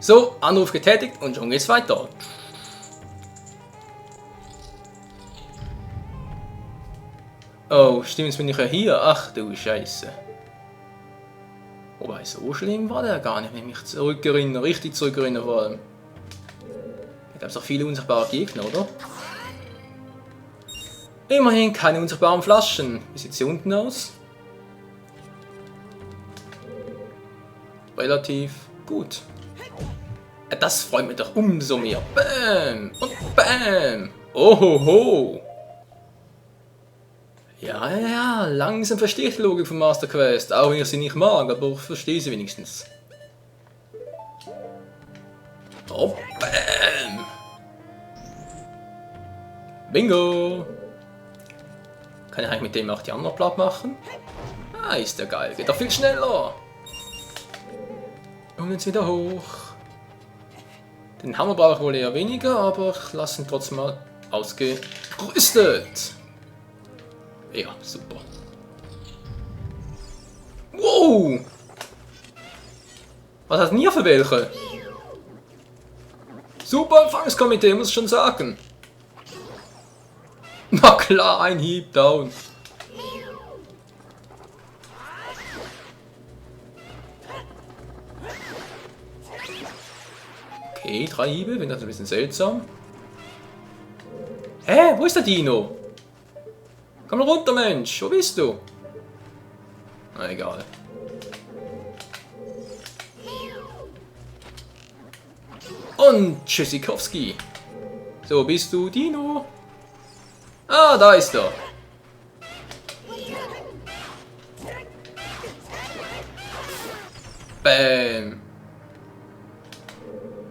So, Anruf getätigt und schon geht's weiter. Oh, stimmt, jetzt bin ich ja hier. Ach du Scheiße. Wobei, so schlimm war der gar nicht, wenn ich mich zurückerinnere, richtig zurückerinnere vor allem. Da gab es auch viele unsichtbare Gegner, oder? Immerhin keine unsichtbaren Flaschen. Wie sieht sie unten aus? Relativ gut. Das freut mich doch umso mehr. Bam! Und bam! Ohoho! Ja, langsam verstehe ich die Logik von Master Quest, auch wenn ich sie nicht mag, aber ich verstehe sie wenigstens. Oh, bam! Bingo! Kann ich eigentlich mit dem auch die anderen platt machen? Ah, ist der geil, geht doch viel schneller! Und jetzt wieder hoch. Den Hammer brauche ich wohl eher weniger, aber ich lasse ihn trotzdem mal ausgerüstet. Ja, super. Wow! Was hat denn hier für welche? Super Empfangskomitee, muss ich schon sagen. Na klar, ein Hieb down. Okay, 3 Hiebe, bin das ein bisschen seltsam. Hä, wo ist der Dino? Komm mal runter, Mensch, wo bist du? Na egal. Und Tschüssikowski. So, wo bist du, Dino? Ah, da ist er. Bäm.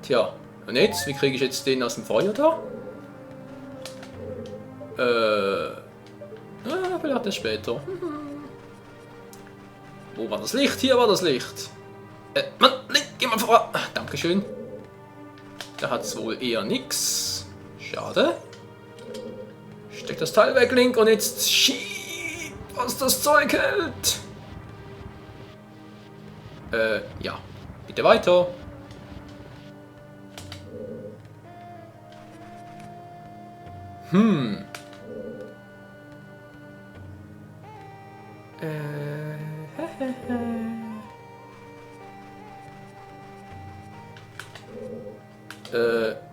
Tja, und jetzt? Wie kriege ich jetzt den aus dem Feuer da? Vielleicht erst später. Wo war das Licht? Hier war das Licht. Mann, Link, geh mal vor. Dankeschön. Da hat es wohl eher nix. Schade. Steck das Teil weg, Link, und jetzt schieb, was das Zeug hält. Ja. Bitte weiter.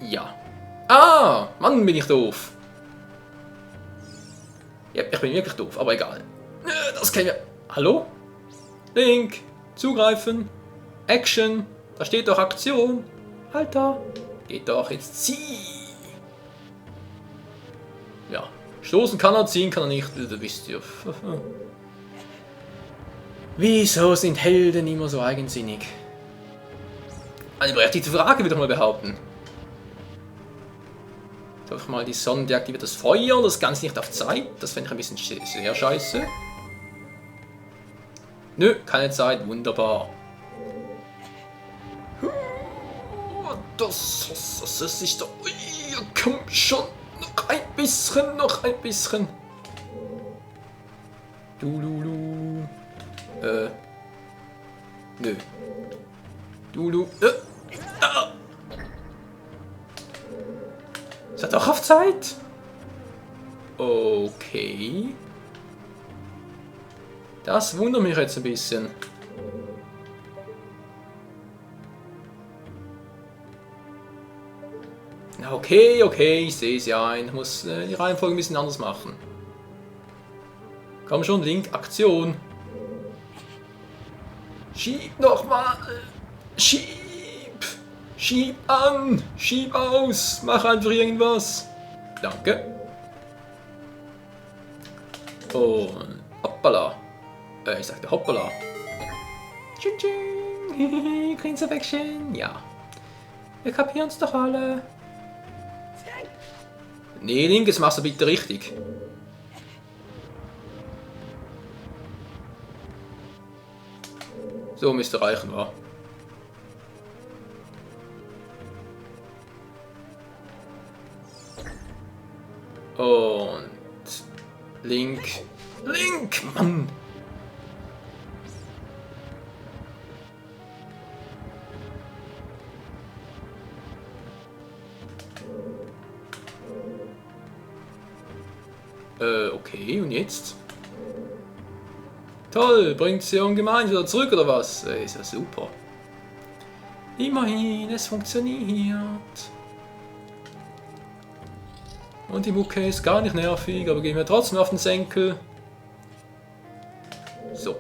Ja. Ah, Mann, bin ich doof. Ja, ich bin wirklich doof, aber egal. Das kennen wir. Hallo? Link, zugreifen. Action. Da steht doch Aktion. Alter. Geht doch, jetzt zieh. Ja. Stoßen kann er, ziehen kann er nicht. Du wisst ja. Wieso sind Helden immer so eigensinnig? Eine berechtigte Frage, würde ich mal behaupten. Doch mal die Sonne deaktiviert das Feuer und das Ganze nicht auf Zeit. Das fände ich ein bisschen sehr scheiße. Nö, keine Zeit, wunderbar. Das ist doch. Komm schon, noch ein bisschen, noch ein bisschen. Nö. Ah. Ist das doch auf Zeit? Okay. Das wundert mich jetzt ein bisschen. Okay, ich sehe es ja ein. Ich muss die Reihenfolge ein bisschen anders machen. Komm schon, Link, Aktion. Schieb nochmal. Schieb. Schieb an. Schieb aus. Mach einfach irgendwas. Danke. Und hoppala. Ich sagte hoppala. Tsching, tsching. Grinserbäckchen. Ja. Wir kapieren es doch alle. Nee, Link, das machst du bitte richtig. So müsste reichen, wa? Und Link. Link, Mann! Okay, und jetzt? Toll, bringt sie ungemein wieder zurück oder was? Ist ja super. Immerhin, es funktioniert. Und die Mucke ist gar nicht nervig, aber gehen wir trotzdem auf den Senkel. So.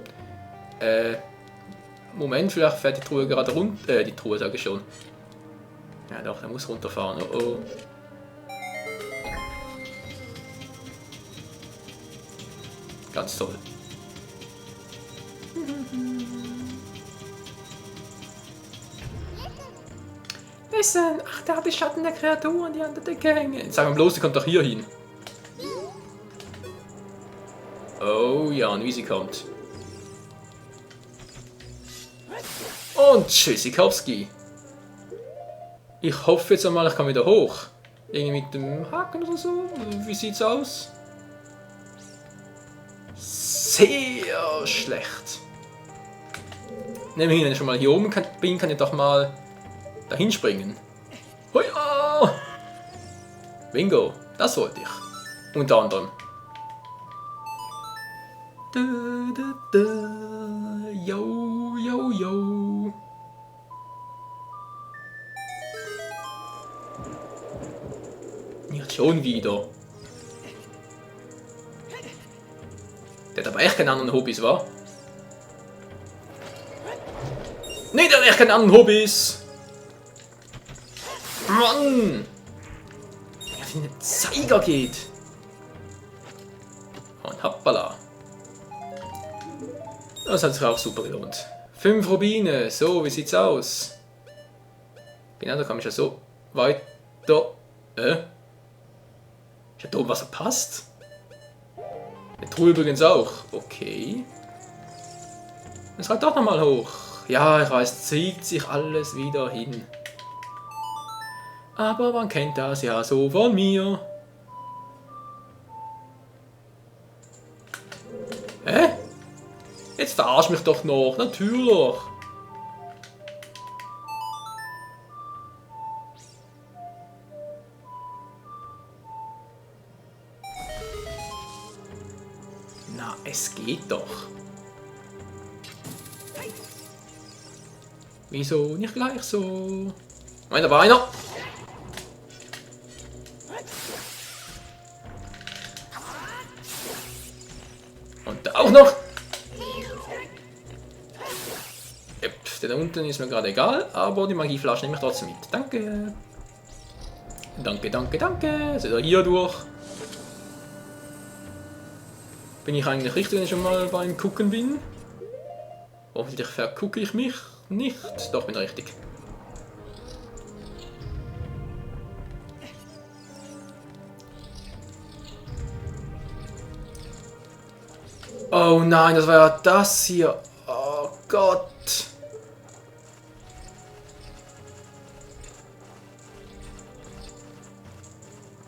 Moment, vielleicht fährt die Truhe gerade runter. Die Truhe sage ich schon. Ja doch, der muss runterfahren. Oh oh. Ganz toll. Listen, ach, da die Schatten der Kreaturen, die an der Decke hängen. Sag mal bloß, die kommt doch hier hin. Oh ja, und wie sie kommt. Und Tschüssikowski. Ich hoffe jetzt einmal, ich kann wieder hoch. Irgendwie mit dem Haken oder so. Wie sieht's aus? Sehr schlecht. Nämlich, wenn ich schon mal hier oben bin, kann ich doch mal dahin springen. Hoja! Bingo, das wollte ich. Unter anderem. Da, da, da. Yo, yo, yo. Nicht schon wieder. Der hat aber echt keine anderen Hobbys, wa? Nee, der hat echt keine anderen Hobbys. Mann! Ja, wie ein Zeiger geht. Und hoppala. Das hat sich auch super gelohnt. 5 Rubine, so, wie sieht's aus? Genau, da kann ich ja so weiter. Ich hab da oben was verpasst. Die Truhe übrigens auch. Okay. Es reicht doch nochmal hoch. Ja, ich weiß, zieht sich alles wieder hin. Aber man kennt das ja so von mir. Hä? Jetzt verarsch mich doch noch, natürlich. Na, es geht doch. Wieso nicht gleich so? Moment, da war einer. Und da auch noch. Der da unten ist mir gerade egal, aber die Magieflasche nehme ich trotzdem mit. Danke. Danke, danke, danke. Seht ihr hier durch? Bin ich eigentlich richtig, wenn ich schon mal beim Gucken bin? Hoffentlich vergucke ich mich nicht. Doch, bin richtig. Oh nein, das war ja das hier. Oh Gott.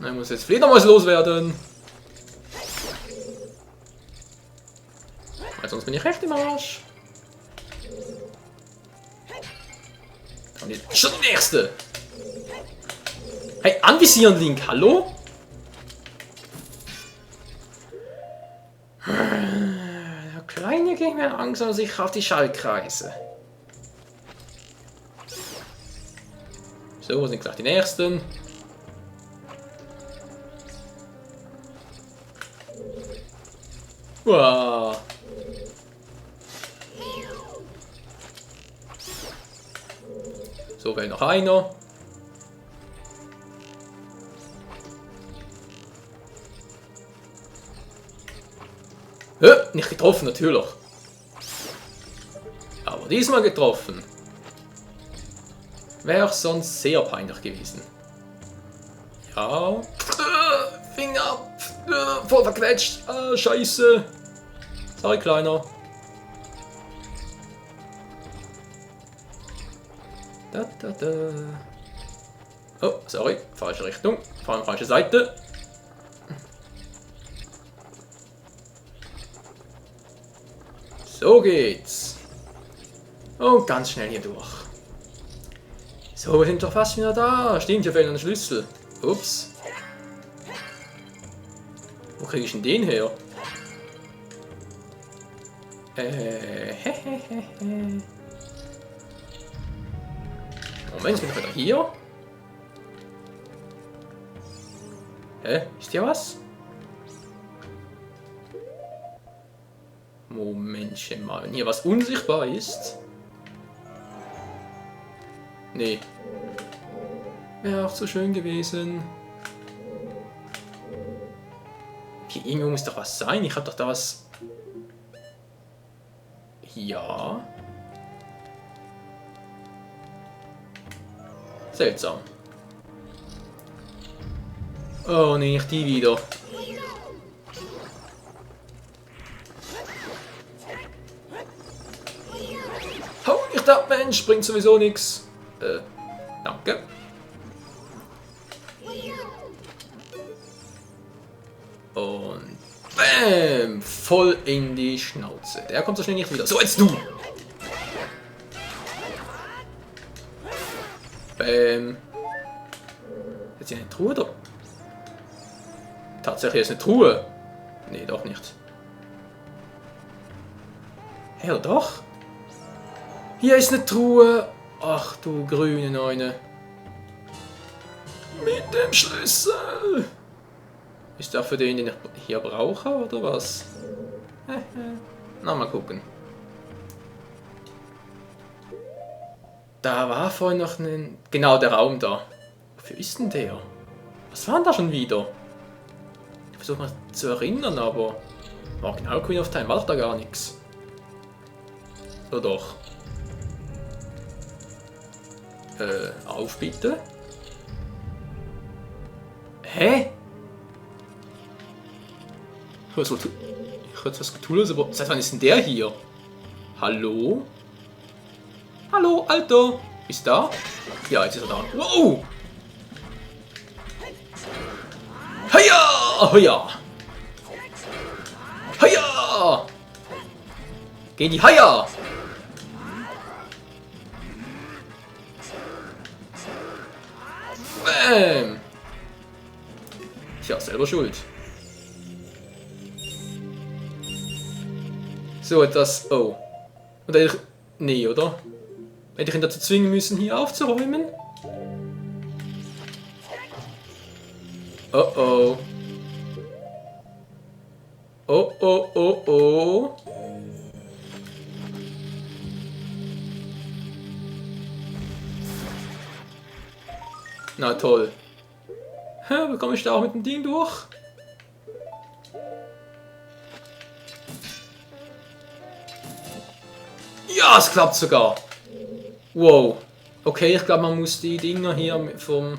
Ich muss jetzt Fledermaus loswerden. Weil sonst bin ich recht im Arsch. Und jetzt schon die nächste. Hey, anvisieren, Link, hallo? Der Kleine ging mir langsam sich auf die Schallkreise. So, wo sind gleich die nächsten? Wow. So, wäre noch einer. Nicht getroffen, natürlich. Aber diesmal getroffen. Wäre sonst sehr peinlich gewesen. Ja. Finger ab. Voll verquetscht. Ah, scheiße. Sorry, Kleiner. Da, da, da. Oh, sorry. Falsche Richtung. Vor allem falsche Seite. So geht's. Und ganz schnell hier durch. So, wir sind doch fast wieder da. Stimmt, hier fehlt ein Schlüssel. Ups. Wo krieg ich denn den her? Moment, bin ich wieder hier? Hä? Ist hier was? Momentchen mal, wenn hier was unsichtbar ist. Nee. Wäre auch so schön gewesen. Hier irgendwo muss doch was sein. Ich hab doch da was. Ja. Seltsam. Oh nee, nicht die wieder. Hau nicht ab, Mensch, bringt sowieso nichts. Danke. Und bam! Voll in die Schnauze. Der kommt so schnell nicht wieder. So, jetzt du! Bam. Jetzt hier eine Truhe da. Tatsächlich ist eine Truhe. Nee, doch nicht. Ja, doch. Hier ist eine Truhe. Ach du grüne Neune. Mit dem Schlüssel. Ist der für den ich hier brauche, oder was? Na, mal gucken. Da war vorhin noch ein... Genau, der Raum da. Wofür ist denn der? Was war denn da schon wieder? Ich versuche mal zu erinnern, aber... War genau Queen of Time, war doch da gar nichts. Oder doch? Auf bitte. Hä? Ich hör was Cthulhu's, aber seit wann ist denn der hier? Hallo? Hallo, Alter! Ist da? Ja, jetzt ist er da. Wow! Heia! Heia! Heia! Geh die Heia! Bam! Tja, selber schuld. So, etwas... Oh. Und hätte ich... Nee, oder? Hätte ich ihn dazu zwingen müssen, hier aufzuräumen? Oh oh. Oh oh oh oh. Na toll. Hä, wie komme ich da auch mit dem Ding durch? Ja, es klappt sogar. Wow. Okay, ich glaube, man muss die Dinger hier vom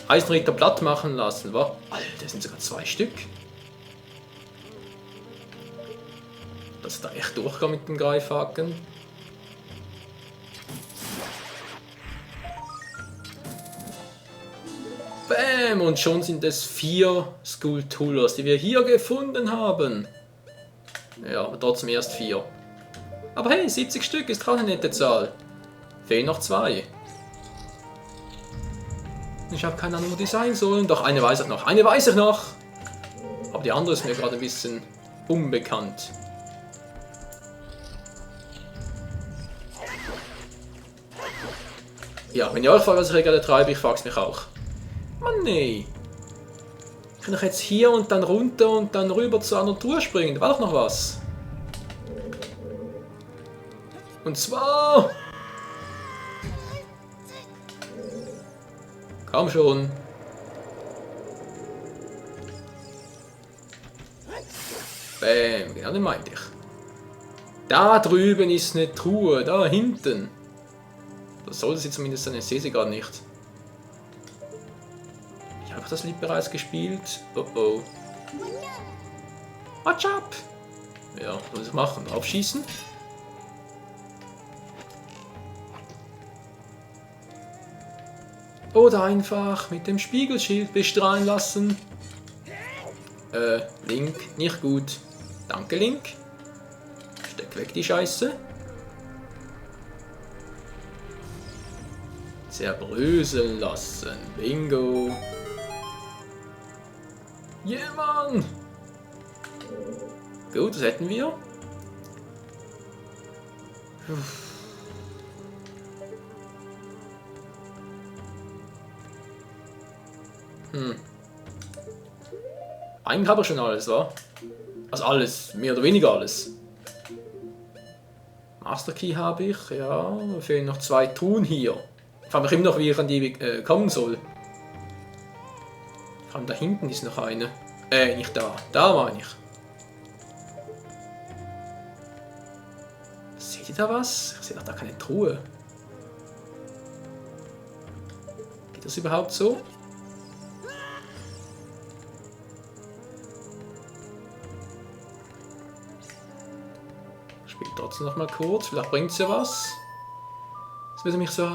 Eisenritter platt machen lassen, wa? Alter, das sind sogar 2 Stück. Dass da echt durchgeht mit dem Greifhaken. Bam! Und schon sind es 4 Skulltulas, die wir hier gefunden haben. Ja, aber trotzdem erst 4. Aber hey, 70 Stück ist auch eine nette Zahl. Fehlen noch 2. Ich habe keine Ahnung, wo die sein sollen. Doch, eine weiß ich noch. Eine weiß ich noch. Aber die andere ist mir gerade ein bisschen unbekannt. Ja, wenn ihr euch fragt, was ich hier gerade treibe, ich frag's mich auch. Mann, nee. Ich kann doch jetzt hier und dann runter und dann rüber zur anderen Tour springen. Da war doch noch was. Und zwar... Komm schon. Bam, genau den meinte ich. Da drüben ist eine Truhe, da hinten. Das sollte sie zumindest sein, ich sehe sie gerade nicht. Ich habe das Lied bereits gespielt. Oh oh. Watch up! Ja, was muss ich machen? Draufschießen? Oder einfach mit dem Spiegelschild bestrahlen lassen. Link, nicht gut. Danke, Link. Steck weg die Scheiße. Zerbröseln lassen. Bingo. Yeah, Mann! Gut, das hätten wir. Eigentlich habe ich schon alles, wa? Also alles, mehr oder weniger alles. Master Key habe ich, ja. Fehlen noch 2 Truhen hier. Ich frage mich immer noch, wie ich an die kommen soll. Vor allem da hinten ist noch eine. Nicht da. Da meine ich. Seht ihr da was? Ich sehe doch da keine Truhe. Geht das überhaupt so? Spiel trotzdem noch mal kurz. Vielleicht bringt es ja was. Das würde mich so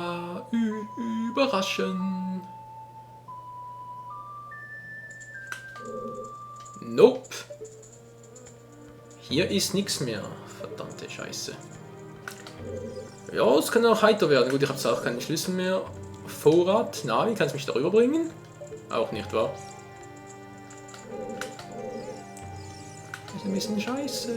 überraschen. Nope. Hier ist nichts mehr. Verdammte Scheiße. Ja, es kann auch heiter werden. Gut, ich habe auch keinen Schlüssel mehr. Vorrat. Navi, kannst du mich darüber bringen? Auch nicht, wahr? Das ist ein bisschen scheiße.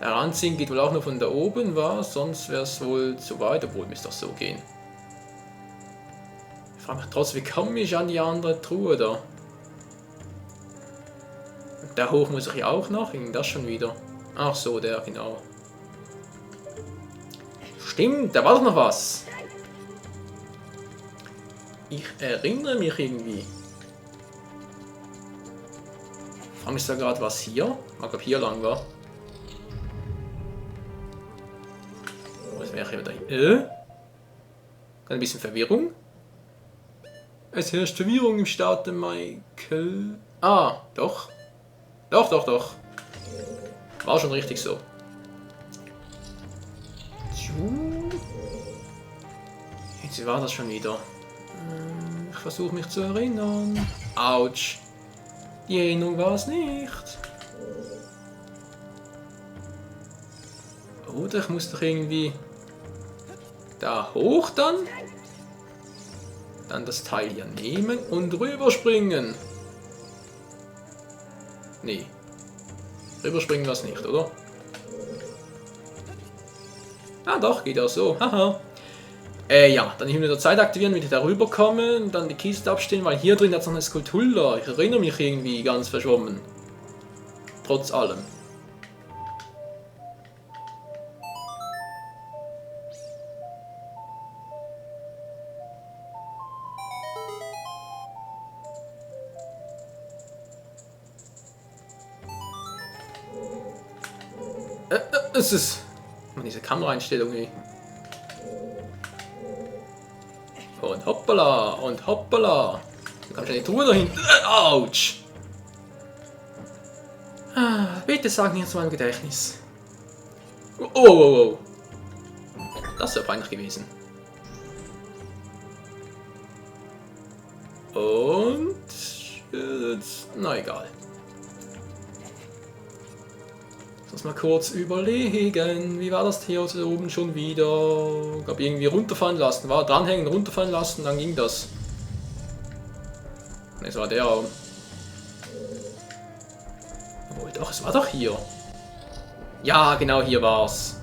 Der Anziehen geht wohl auch nur von da oben, war? Sonst wäre es wohl zu weit, obwohl müsste doch so gehen. Ich frage mich trotzdem, wie komme ich an die andere Truhe da? Und da hoch muss ich ja auch noch, ging das schon wieder. Ach so, der, genau. Stimmt, da war doch noch was. Ich erinnere mich irgendwie. Ich frage mich da gerade, was hier? Ich glaube, hier lang war. Was wäre hier wieder? Ein bisschen Verwirrung. Es herrscht Verwirrung im Staate Michael. Ah, doch. Doch. War schon richtig so. Jetzt war das schon wieder. Ich versuche mich zu erinnern. Autsch. Die Erinnerung war es nicht. Oder ich muss doch irgendwie da hoch dann. Dann das Teil hier nehmen und rüberspringen. Nee. Rüberspringen war es nicht, oder? Ah doch, geht auch so. Haha. Ja, dann Himmel der Zeit aktivieren, wieder darüber kommen, dann die Kiste abstellen, weil hier drin hat es noch eine Skulptur. Ich erinnere mich irgendwie ganz verschwommen. Trotz allem. Es ist... Man, diese Kameraeinstellung, ey. Und hoppala, und hoppala. Da kommt schon die Truhe dahin. Autsch. Bitte sag nicht zu meinem Gedächtnis. Oh. Das wäre peinlich gewesen. Und... Jetzt, na egal. Lass mal kurz überlegen, wie war das hier oben schon wieder? Ich glaube irgendwie runterfallen lassen, war dranhängen, runterfallen lassen, dann ging das. Ne, es war der Raum. Oh, doch, es war doch hier. Ja, genau hier war's.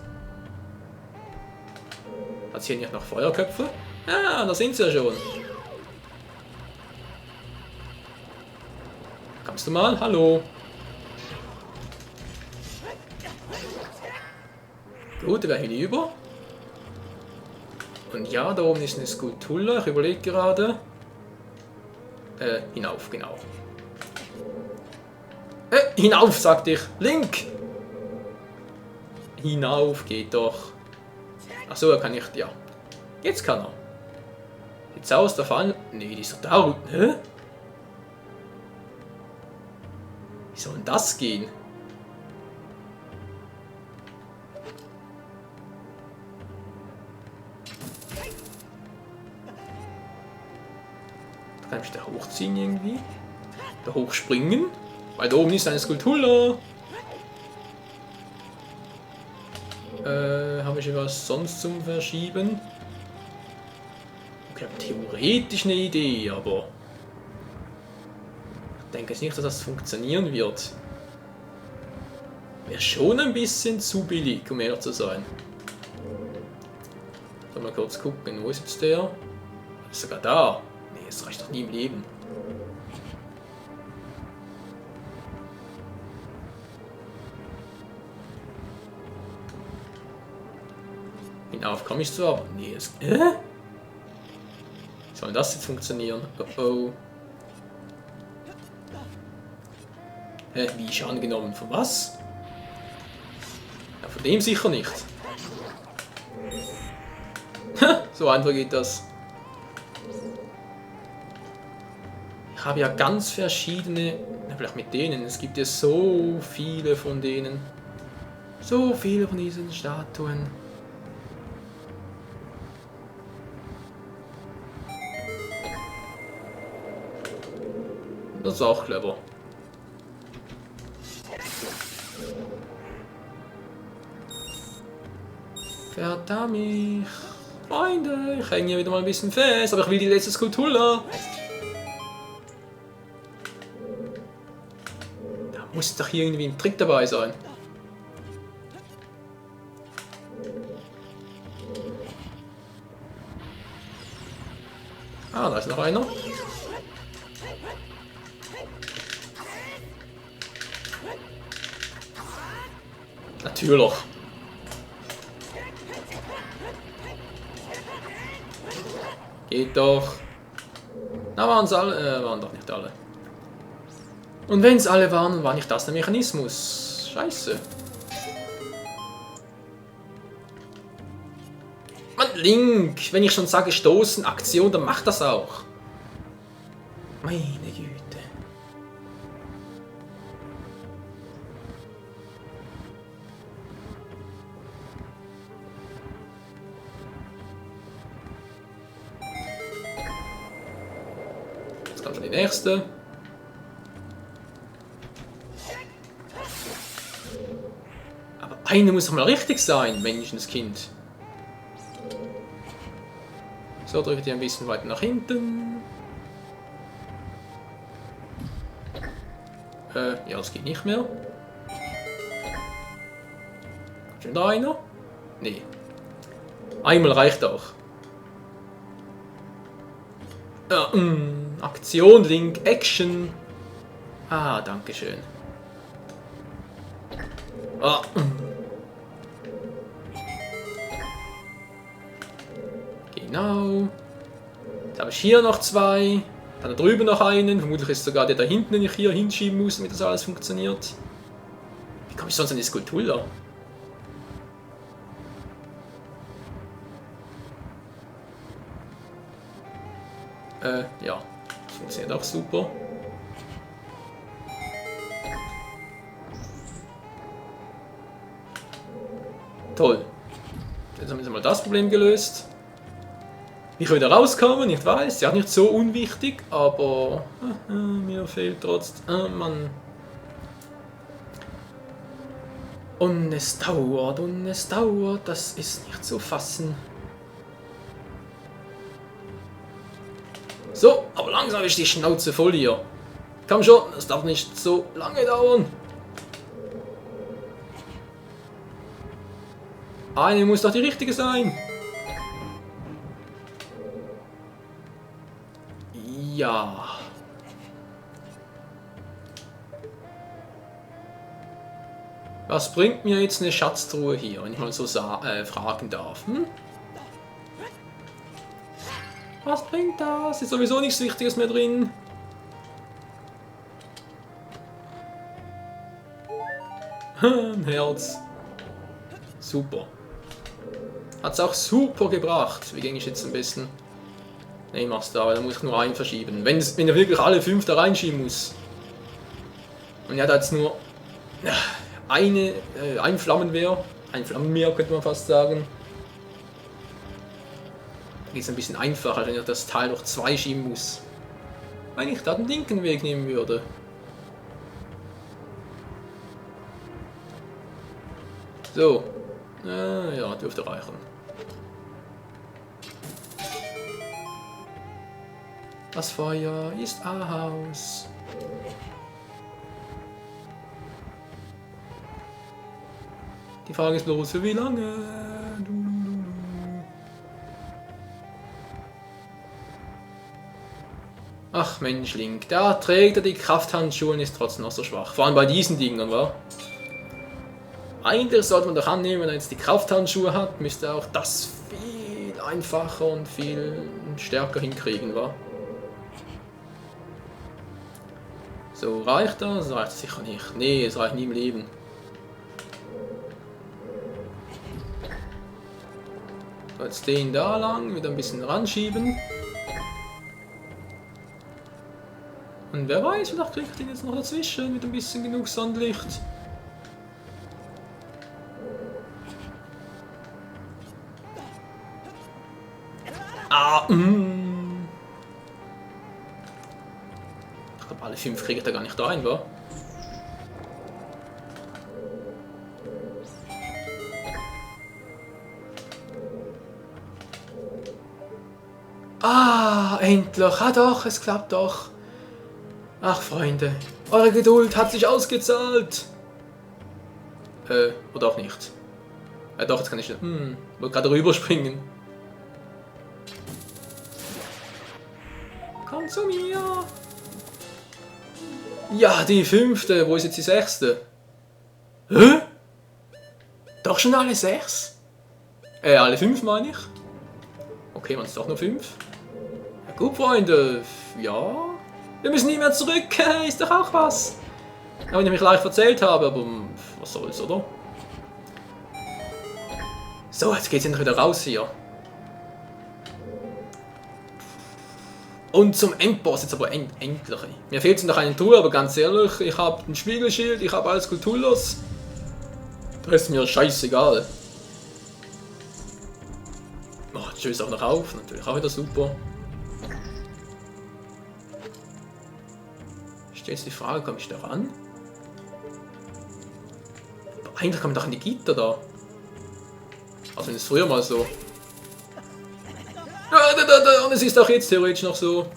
Hat es hier nicht noch Feuerköpfe? Ah, da sind sie ja schon. Kommst du mal? Hallo. Gut, wir hinüber. Und ja, da oben ist eine Skulptur. Ich überlege gerade. Hinauf, genau. Hinauf, sagte ich. Link! Hinauf geht doch. Achso, er kann nicht. Ja. Jetzt kann er. Jetzt aus der Fall. Nee, die ist doch da. Hä? Wie soll denn das gehen? Kann ich da hochziehen irgendwie? Da hochspringen? Weil da oben ist eine Skulptur. Habe ich was sonst zum Verschieben? Ich habe theoretisch eine Idee, aber ich denke nicht, dass das funktionieren wird. Wäre schon ein bisschen zu billig, um ehrlich zu sein. So, mal kurz gucken, wo ist jetzt der? Ist sogar da. Nee, es reicht doch nie im Leben. Hinauf komme ich zwar, aber nee, es. Wie soll das jetzt funktionieren? Oh oh. Wie ich angenommen? Von was? Ja, von dem sicher nicht. So einfach geht das. Ich habe ja ganz verschiedene. Vielleicht mit denen. Es gibt ja so viele von denen. So viele von diesen Statuen. Das ist auch clever. Verdammt. Freunde, ich hänge hier wieder mal ein bisschen fest, aber ich will die letzte Skulptur. Da muss doch hier irgendwie ein Trick dabei sein. Ah, da ist noch einer. Natürlich. Geht doch. Na, waren es alle? Waren doch nicht alle. Und wenn es alle waren, war nicht das der Mechanismus. Scheiße. Mann, Link! Wenn ich schon sage stoßen, Aktion, dann macht das auch. Meine Güte. Jetzt kommt schon die nächste. Aber eine muss doch mal richtig sein, Menschenskind. So, drücke die ein bisschen weiter nach hinten. Ja, das geht nicht mehr. Schon da einer? Nee. Einmal reicht auch. Aktion, Link, Action. Ah, danke schön. Ah, Genau. Jetzt habe ich hier noch zwei. Dann da drüben noch einen. Vermutlich ist sogar der da hinten, den ich hier hinschieben muss, damit das alles funktioniert. Wie komme ich sonst an die Skulptur da? Ja. Das funktioniert auch super. Toll. Jetzt haben wir mal das Problem gelöst. Wie ich wieder rauskomme, ich weiß, ja nicht so unwichtig, aber mir fehlt trotzdem. Mann. Und es dauert, das ist nicht zu fassen. So, aber langsam ist die Schnauze voll hier. Komm schon, das darf nicht so lange dauern. Eine muss doch die richtige sein. Ja. Was bringt mir jetzt eine Schatztruhe hier, wenn ich mal so fragen darf? Hm? Was bringt das? Ist sowieso nichts Wichtiges mehr drin. Ein Herz. Super. Hat's auch super gebracht. Wie ging ich jetzt am besten? Ne, ich mach's da, weil da muss ich nur einen verschieben. Wenn er wirklich alle 5 da reinschieben muss. Und er hat jetzt nur ein Flammenwehr. Ein Flammenmeer könnte man fast sagen. Da geht es ein bisschen einfacher, wenn ich das Teil noch 2 schieben muss. Wenn ich da den linken Weg nehmen würde. So. Ja, dürfte reichen. Das Feuer ist aus. Die Frage ist bloß, für wie lange? Ach Mensch, Link, da trägt er die Krafthandschuhe und ist trotzdem noch so schwach. Vor allem bei diesen Dingern, wa? Eigentlich sollte man doch annehmen, wenn er jetzt die Krafthandschuhe hat, müsste er auch das viel einfacher und viel stärker hinkriegen, wa? So, reicht das? Das reicht sicher nicht. Nee, es reicht nie im Leben. So, jetzt den da lang, wieder ein bisschen ranschieben. Und wer weiß, vielleicht kriegt ihn jetzt noch dazwischen mit ein bisschen genug Sonnenlicht. Ah, Ich glaube, alle 5 kriegt er gar nicht rein, wa? Ah, endlich! Ah doch, es klappt doch. Ach, Freunde, eure Geduld hat sich ausgezahlt. Oder auch nicht. Doch, jetzt kann ich wollte gerade rüberspringen. Komm zu mir. Ja, die 5. Wo ist jetzt die 6.? Hä? Doch schon alle 6? Alle 5 meine ich. Okay, waren es doch nur 5? Ja, gut, Freunde. Ja. Wir müssen nie mehr zurück. Ist doch auch was. Auch wenn ich mich leicht erzählt habe, aber was soll's, oder? So, jetzt geht's endlich wieder raus hier. Und zum Endboss jetzt aber endlich. Mir fehlt noch eine Tour, aber ganz ehrlich, ich habe ein Spiegelschild, ich habe alles kulturlos. Da ist mir scheißegal. Oh, tschüss auch noch auf, natürlich auch wieder super. Ist jetzt die Frage, komme ich da ran? Aber eigentlich kann man doch an die Gitter da. Also wenn es früher mal so. Da, und es ist auch jetzt theoretisch noch so.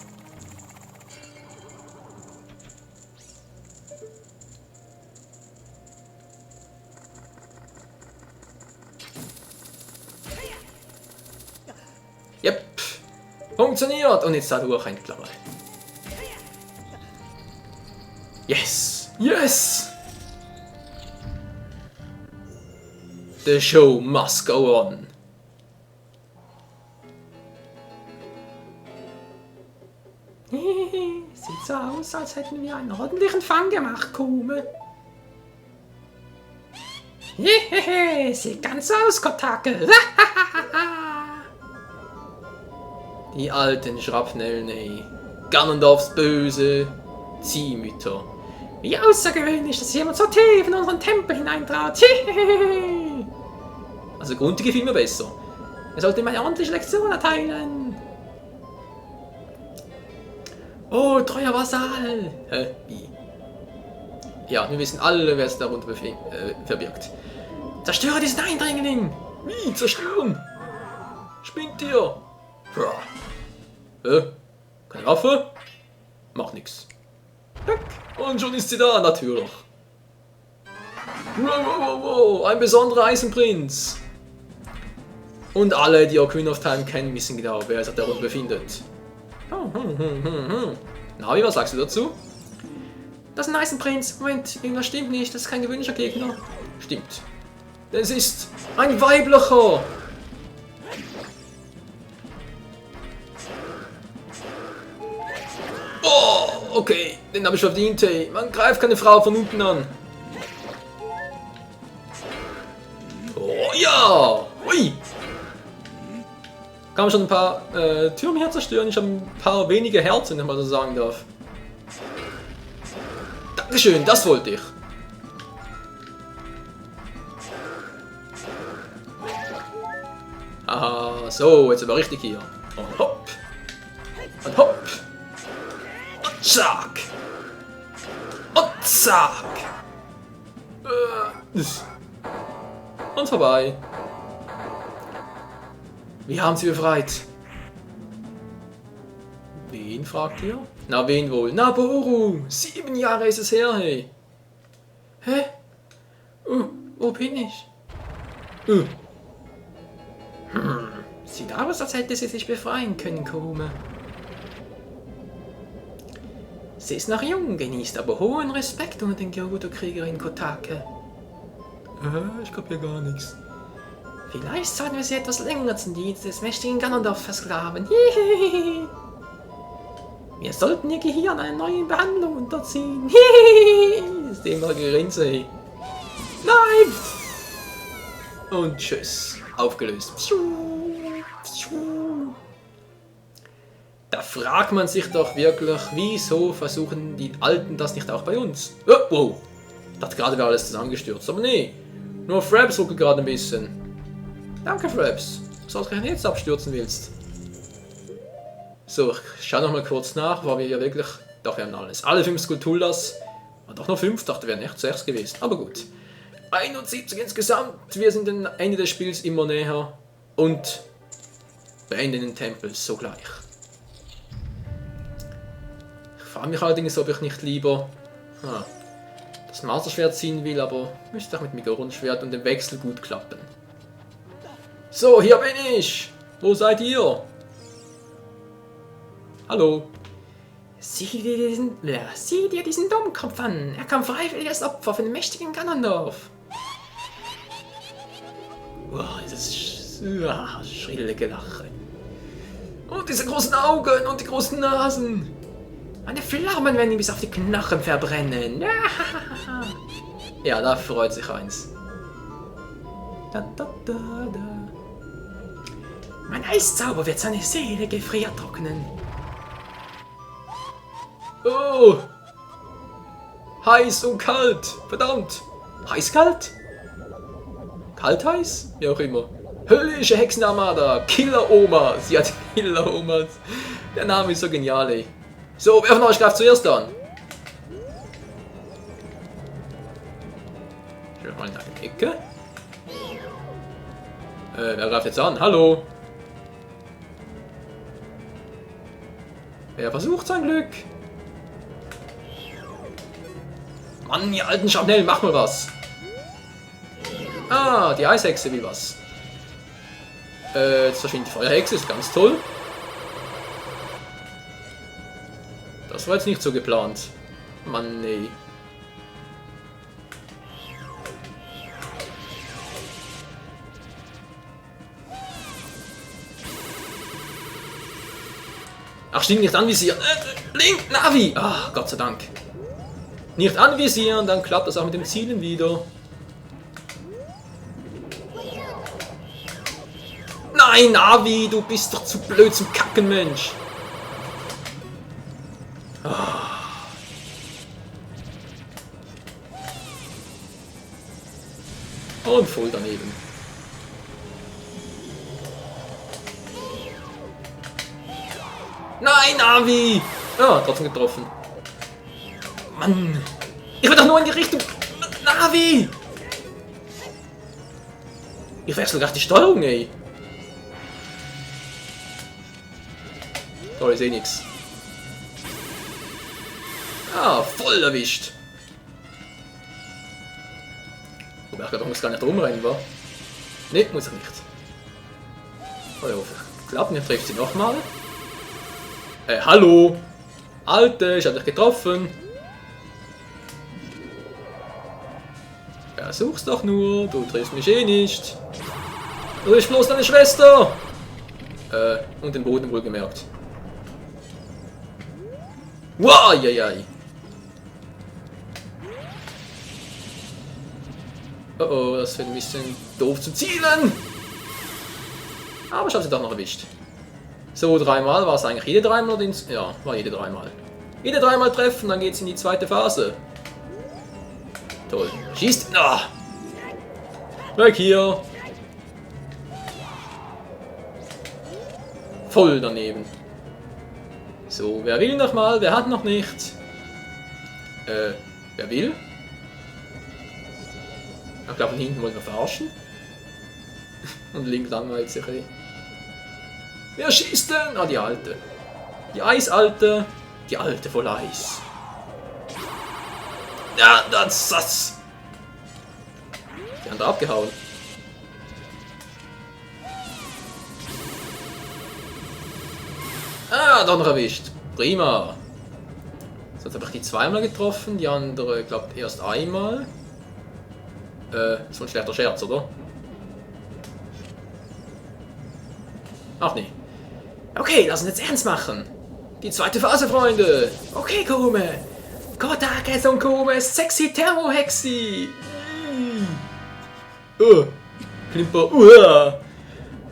Yep. Funktioniert. Und jetzt da durch endlich mal. Yes. Yes. The show must go on. Sieht so aus, als hätten wir einen ordentlichen Fang gemacht, Kume. Hehehe, sieht ganz aus, Kotakel. Die alten Schrapnellen, ey. Ganondorfs böse Ziehmütter. Wie außergewöhnlich, dass jemand so tief in unseren Tempel hineintrat. Also Grunti gefiel mir besser. Er sollte ihm eine ordentliche Lektion erteilen. Oh, treuer Vasall! Wie? Ja, wir wissen alle, wer es darunter verbirgt. Zerstöre diesen Eindringling! Wie? Zerstören? Spinnt ihr? Keine Waffe? Macht nix. Und schon ist sie da, natürlich. Wow, ein besonderer Eisenprinz. Und alle, die Ocarina of Time kennen, wissen genau, wer sich darunter befindet. Navi, was sagst du dazu? Das ist ein Eisenprinz. Moment, irgendwas stimmt nicht. Das ist kein gewöhnlicher Gegner. Stimmt. Es ist ein weiblicher. Oh, okay. Den habe ich verdient, ey. Man greift keine Frau von unten an. Oh ja. Ui. Kann man schon ein paar Türme hier zerstören. Ich habe ein paar wenige Herzen, wenn man so sagen darf. Dankeschön, das wollte ich. Ah, so, jetzt aber richtig hier. Und hopp. Und hopp. Und zack. Und zack. Und vorbei. Wir haben sie befreit. Wen Wen fragt ihr? Na, wen wohl? Na, Boru! 7 Jahre ist es her, hey! Hä? Wo bin ich? Sieht aus, als hätte sie sich befreien können, Kurume. Sie ist noch jung, genießt aber hohen Respekt unter den Gyoguto-Kriegerinnen Kotake. Ich glaub hier gar nichts. Vielleicht sollten wir sie etwas länger zum Dienst des mächtigen Ganondorf versklaven. Wir sollten ihr Gehirn einer neuen Behandlung unterziehen. Das ist immer Gerinse. Nein! Und tschüss. Aufgelöst. Da fragt man sich doch wirklich, wieso versuchen die Alten das nicht auch bei uns? Oh, wow. Ich dachte gerade wäre alles zusammengestürzt, aber nee. Nur Fraps ruckelt gerade ein bisschen. Danke, Fraps. Was auch jetzt abstürzen willst. So, ich schau noch mal kurz nach, wo wir ja wirklich... Doch, wir haben alles. Alle 5 Skulltulas. War doch nur 5, dachte, wären echt 6 gewesen. Aber gut. 71 insgesamt. Wir sind am Ende des Spiels immer näher. Und beenden den Tempel sogleich. Ich frage mich allerdings, ob ich nicht lieber das Masterschwert ziehen will, aber müsste auch mit Migoron-Schwert und dem Wechsel gut klappen. So, hier bin ich! Wo seid ihr? Hallo? Sieh dir diesen Dummkopf an! Er kam freiwillig als Opfer für den mächtigen Ganondorf! Wow, dieses schrille Gelache. Und diese großen Augen und die großen Nasen! Meine Flammen werden ihn bis auf die Knochen verbrennen! Ja, da freut sich eins. Mein Eiszauber wird seine Seele gefriert trocknen. Oh! Heiß und kalt! Verdammt! Heiß-kalt? Kalt-heiß? Wie auch immer. Höllische Hexenarmada! Killer-Oma! Sie hat Killer-Omas. Der Name ist so genial, ey. So, wer von euch greift zuerst an? Ich will mal in eine Ecke. Wer greift jetzt an? Hallo? Wer versucht sein Glück? Mann, ihr alten Scharnell, mach mal was! Ah, die Eishexe will was. Jetzt verschwindet die Feuerhexe, ist ganz toll. Das war jetzt nicht so geplant. Mann, nee. Ach, stimmt, nicht anvisieren. Link, Navi! Ah, Gott sei Dank. Nicht anvisieren, dann klappt das auch mit dem Zielen wieder. Nein, Navi, du bist doch zu blöd zum Kacken, Mensch. Und voll daneben. Nein, Navi! Ja, trotzdem getroffen. Mann! Ich will doch nur in die Richtung... Navi! Ich wechsle gerade die Steuerung, ey. Toll, ich sehe nichts. Ah, voll erwischt. Wobei ich glaube, ich muss gar nicht rumrennen, wa? Ne, muss ich nicht. Oh, ja, klappt, ich treffe sie nochmal. Hallo! Alte, ich hab dich getroffen. Versuch's doch nur, du triffst mich eh nicht. Du bist bloß deine Schwester! Und den Boden wohl gemerkt. Wow, jajaj. Oh, das wird ein bisschen doof zu zielen. Aber ich habe sie doch noch erwischt. So, 3-mal, war es eigentlich jede 3-mal? Ja, war jede 3-mal. Jede 3-mal treffen, dann geht's in die zweite Phase. Toll. Schießt! Ah. Weg hier! Voll daneben. So, wer will noch mal? Wer hat noch nicht? Wer will? Ich glaube, von hinten wollen wir verarschen. Und Link langweilt sich. Wer schießt denn? Ah, die Alte. Die Eisalte. Die Alte voll Eis. Ja, das. Die andere abgehauen. Ah, doch noch erwischt. Prima. So, jetzt habe ich die zweimal getroffen, die andere, glaubt erst einmal. So ein schlechter Scherz, oder? Ach nee. Okay, lass uns jetzt ernst machen. Die zweite Phase, Freunde. Okay, Kume. Kotake son Kume, sexy Thermo-Hexi. Klimper.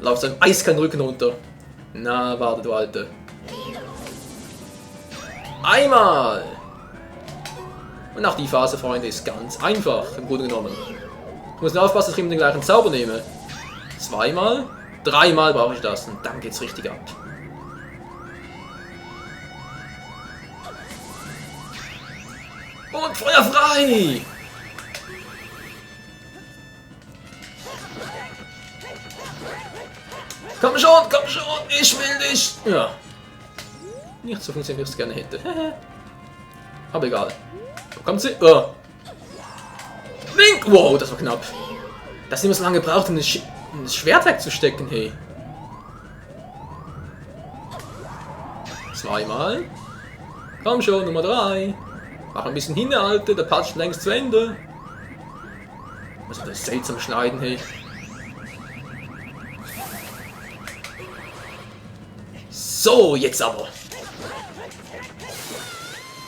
Lauf seinem eiskalten Rücken runter. Na, warte, du Alte. Einmal! Und auch die Phase, Freunde, ist ganz einfach, im Grunde genommen. Ich muss nur aufpassen, dass ich immer den gleichen Zauber nehme. Zweimal, dreimal brauche ich das und dann geht's richtig ab. Und Feuer frei! Komm schon, ich will dich! Ja. Nicht so funktioniert, wie ich es gerne hätte. Aber egal. Wo kommt sie? Oh. Link! Wow, das war knapp. Dass sie immer so lange braucht, um das Schwert wegzustecken, hey. Zweimal. Komm schon, Nummer 3. Mach ein bisschen hin, der Alte, der Part ist längst zu Ende. Was ist das seltsam schneiden, hey. So, jetzt aber.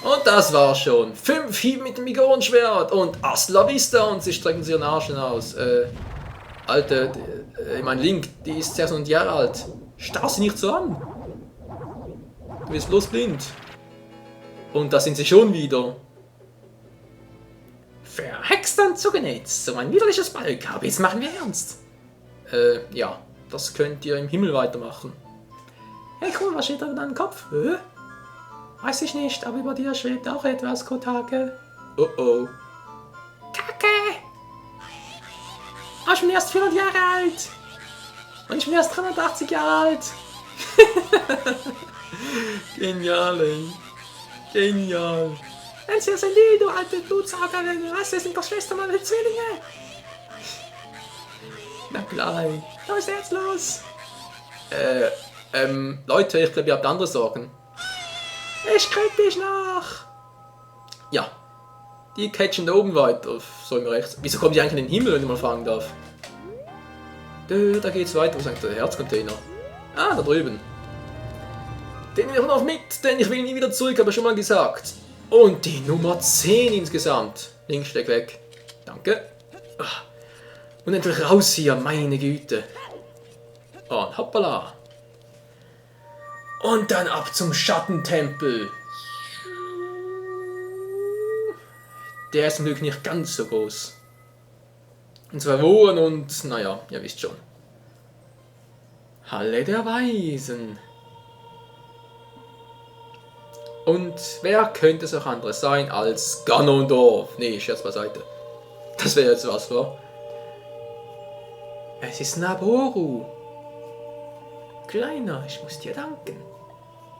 Und das war's schon. 5 Hiebe mit dem Migorenschwert und hasta la vista und sie strecken sich ihren Arsch hinaus. Alte, mein Link, die ist 600 Jahre alt. Starr sie nicht so an. Du bist bloß blind. Und da sind sie schon wieder. Verhext und zugenäht. So ein widerliches Balk, aber jetzt machen wir ernst. Ja, das könnt ihr im Himmel weitermachen. Hey cool, was steht da in deinem Kopf? Weiß ich nicht, aber über dir schwebt auch etwas, Kotake. Oh oh. Kacke! Oh, ich bin erst 400 Jahre alt. Und ich bin erst 380 Jahre alt. Genial, ey. Genial. Enziaseli, du alte Blutsaugerin. Was, wir sind doch Schwester meiner Zwillinge. Na klar, was ist jetzt los? Leute, ich glaube, ihr habt andere Sorgen. Ich krieg dich nach! Ja. Die catchen da oben weiter, so im Rechts. Wieso kommen die eigentlich in den Himmel, wenn ich mal fragen darf? Da geht's weiter, wo ist eigentlich der Herzcontainer? Ah, da drüben. Den nehme ich noch mit, denn ich will nie wieder zurück, habe ich schon mal gesagt. Und die Nummer 10 insgesamt. Links, steck weg. Danke. Und endlich raus hier, meine Güte. Und hoppala. Und dann ab zum Schattentempel. Der ist zum Glück nicht ganz so groß. Und 2 Wochen und, naja, ihr wisst schon. Halle der Weisen. Und wer könnte es auch anderes sein als Ganondorf? Nee, Scherz beiseite. Das wäre jetzt was, wa? Es ist Naboru. Kleiner, ich muss dir danken.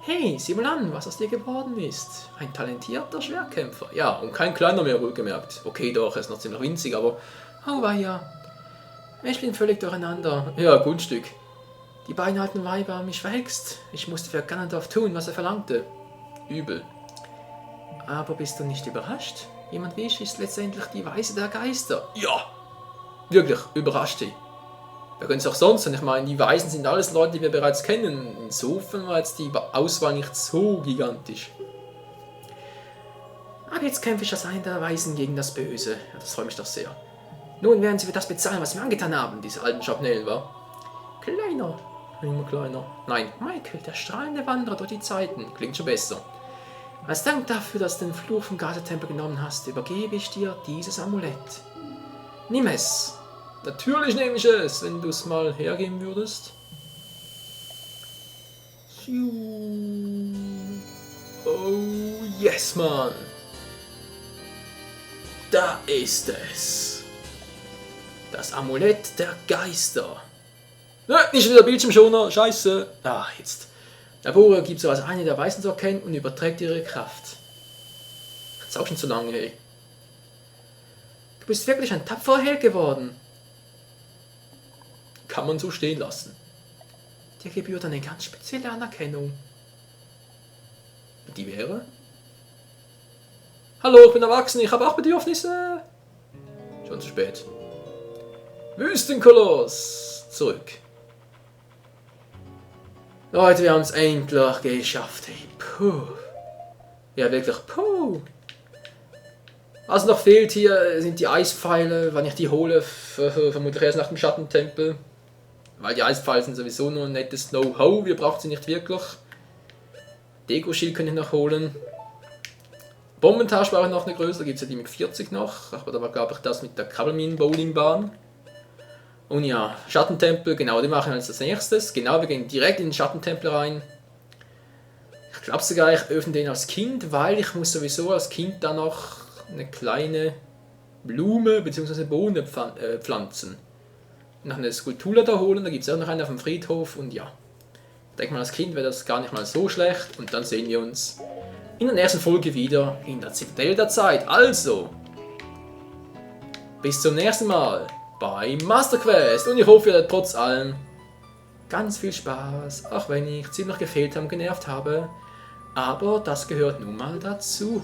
Hey, sieh mal an, was aus dir geworden ist. Ein talentierter Schwertkämpfer. Ja, und kein kleiner mehr, wohlgemerkt. Okay, doch, er ist noch ziemlich winzig, aber... Oh, weia. Ich bin völlig durcheinander. Ja, Grundstück. Die beiden alten Weiber haben mich verhext. Ich musste für Ganondorf tun, was er verlangte. Übel. Aber bist du nicht überrascht? Jemand wie ich ist letztendlich die Weise der Geister. Ja, wirklich, überrascht sie. Wir können es auch sonst, und ich meine, die Weisen sind alles Leute, die wir bereits kennen. Insofern war jetzt die Auswahl nicht so gigantisch. Aber jetzt kämpfe ich als einer der Weisen gegen das Böse. Ja, das freut mich doch sehr. Nun werden sie für das bezahlen, was wir angetan haben, diese alten Schabnellen, wa? Kleiner. Immer kleiner. Nein, Michael, der strahlende Wanderer durch die Zeiten. Klingt schon besser. Als Dank dafür, dass du den Fluch vom Gazetempel genommen hast, übergebe ich dir dieses Amulett. Nimm es. Natürlich nehme ich es, wenn du es mal hergeben würdest. Oh, yes, Mann. Da ist es. Das Amulett der Geister. Ne, nicht wieder Bildschirmschoner. Scheiße. Ah, jetzt Der Bauer gibt so als eine der Weisen zu erkennen und überträgt ihre Kraft. Das ist auch schon zu lange, hey. Du bist wirklich ein tapferer Held geworden. Kann man so stehen lassen. Dir gebührt eine ganz spezielle Anerkennung. Die wäre? Hallo, ich bin erwachsen, ich habe auch Bedürfnisse. Schon zu spät. Wüstenkoloss! Zurück. Leute, wir haben es endlich geschafft. Hey, puh. Ja, wirklich, puh. Was noch fehlt hier sind die Eispfeile. Wenn ich die hole, vermutlich erst nach dem Schattentempel. Weil die Eispfeile sind sowieso nur ein nettes Know-how. Wir brauchen sie nicht wirklich. Deko-Schild kann ich noch holen. Bombentasche brauche ich noch eine größere. Da gibt es ja die mit 40 noch. Aber da gab ich das mit der Krabbelminen-Bowlingbahn. Und ja, Schattentempel, genau, die machen wir als nächstes. Genau, wir gehen direkt in den Schattentempel rein. Ich glaube sogar, ich öffne den als Kind, weil ich muss sowieso als Kind dann noch eine kleine Blume bzw. Bohne pflanzen. Noch eine Skulptur da holen, da gibt es auch noch eine auf dem Friedhof und ja. Ich denke mal, als Kind wäre das gar nicht mal so schlecht und dann sehen wir uns in der nächsten Folge wieder in der Zitadelle der Zeit. Also, bis zum nächsten Mal bei Master Quest und ich hoffe, ihr hattet trotz allem ganz viel Spaß, auch wenn ich ziemlich gefehlt und genervt habe. Aber das gehört nun mal dazu.